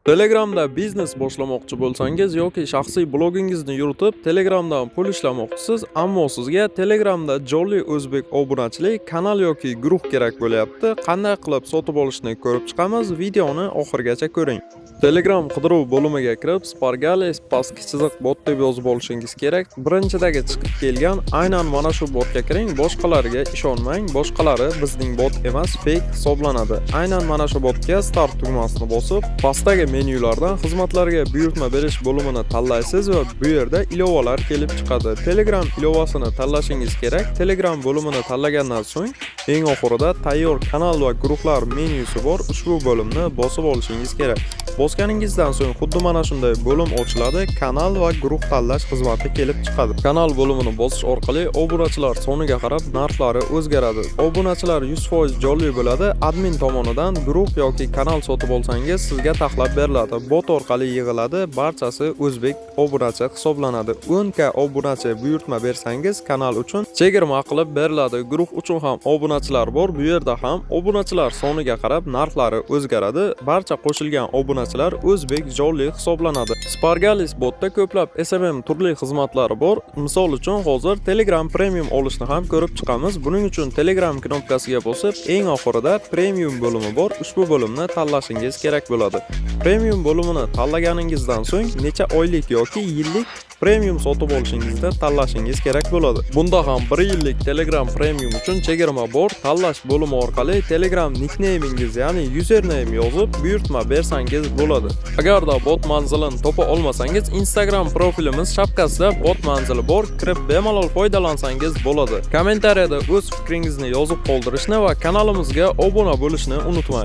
Telegramda biznes boshlamoqchi bo'lsangiz yoki shaxsiy blogingizni yuritib, Telegramdan pul ishlamoqchisiz, ammo sizga Telegramda jonli o'zbek obunachilik kanal yoki guruh kerak bo'lyapti. Qanday qilib sotib olishni ko'rib chiqamiz. Videoni oxirigacha ko'ring. Telegram qidiruv bo'limiga kirib, Spargales pastki chiziq bot deb yozib olishingiz kerak. Birinchidagi chiqib kelgan aynan mana shu botga kiring, boshqalariga ishonmang. Boshqalari bizning bot emas, fake hisoblanadi. Aynan mana shu botga start tugmasini bosib, pastdagi menyulardan xizmatlarga buyurtma berish bo'limini tanlaysiz va bu yerda ilovalar kelib chiqadi. Telegram ilovasini tanlashingiz kerak. Telegram bo'limini tanlagandan so'ng eng oxirida tayyor kanal va guruhlar menyusi bor. Ushbu bo'limni bosib olishingiz kerak. Bosganingizdan so'ng xuddi mana shunday bo'lim ochiladi. Kanal va guruh tanlash xizmati kelib chiqadi. Kanal bo'limini bosish orqali obunachilar soniga qarab narxlari o'zgaradi. Obunachilar 100% jonli bo'ladi. Admin tomonidan guruh yoki kanal sotib olsangiz, sizga taxlab beriladi. Bot orqali yig'iladi. Barchasi o'zbek obunachi hisoblanadi. 10K obunachi buyurtma bersangiz, kanal uchun chegirma qilib beriladi. Guruh uchun ham obunachilar bor. Bu yerda ham obunachilar soniga qarab narxlari o'zgaradi. Barcha qo'shilgan obunachilar o'zbek jonli hisoblanadi. Spargalis botda ko'plab SMM turli xizmatlari bor. Misol uchun, hozir Telegram Premium olishni ham ko'rib chiqamiz. Buning uchun Telegram knopkasiga bosib, eng oxirida Premium bo'limi bor. Ushbu bo'limni tanlashingiz kerak bo'ladi. Premium bo'limini tanlaganingizdan so'ng necha oylik yoki yillik premium sotib olishingizni tanlashingiz kerak bo'ladi. Bunda ham 1 yillik Telegram Premium uchun chegirma bor. Tanlash bo'limi orqali Telegram nicknameingiz, ya'ni username yozib buyurtma bersangiz bo'ladi. Agarda bot manzilini topa olmasangiz, Instagram profilimiz shapkasida bot manzili bor, kirib bemalol foydalansangiz bo'ladi. Kommentariyada o'z fikringizni yozib qoldirishni va kanalimizga obuna bo'lishni unutmang.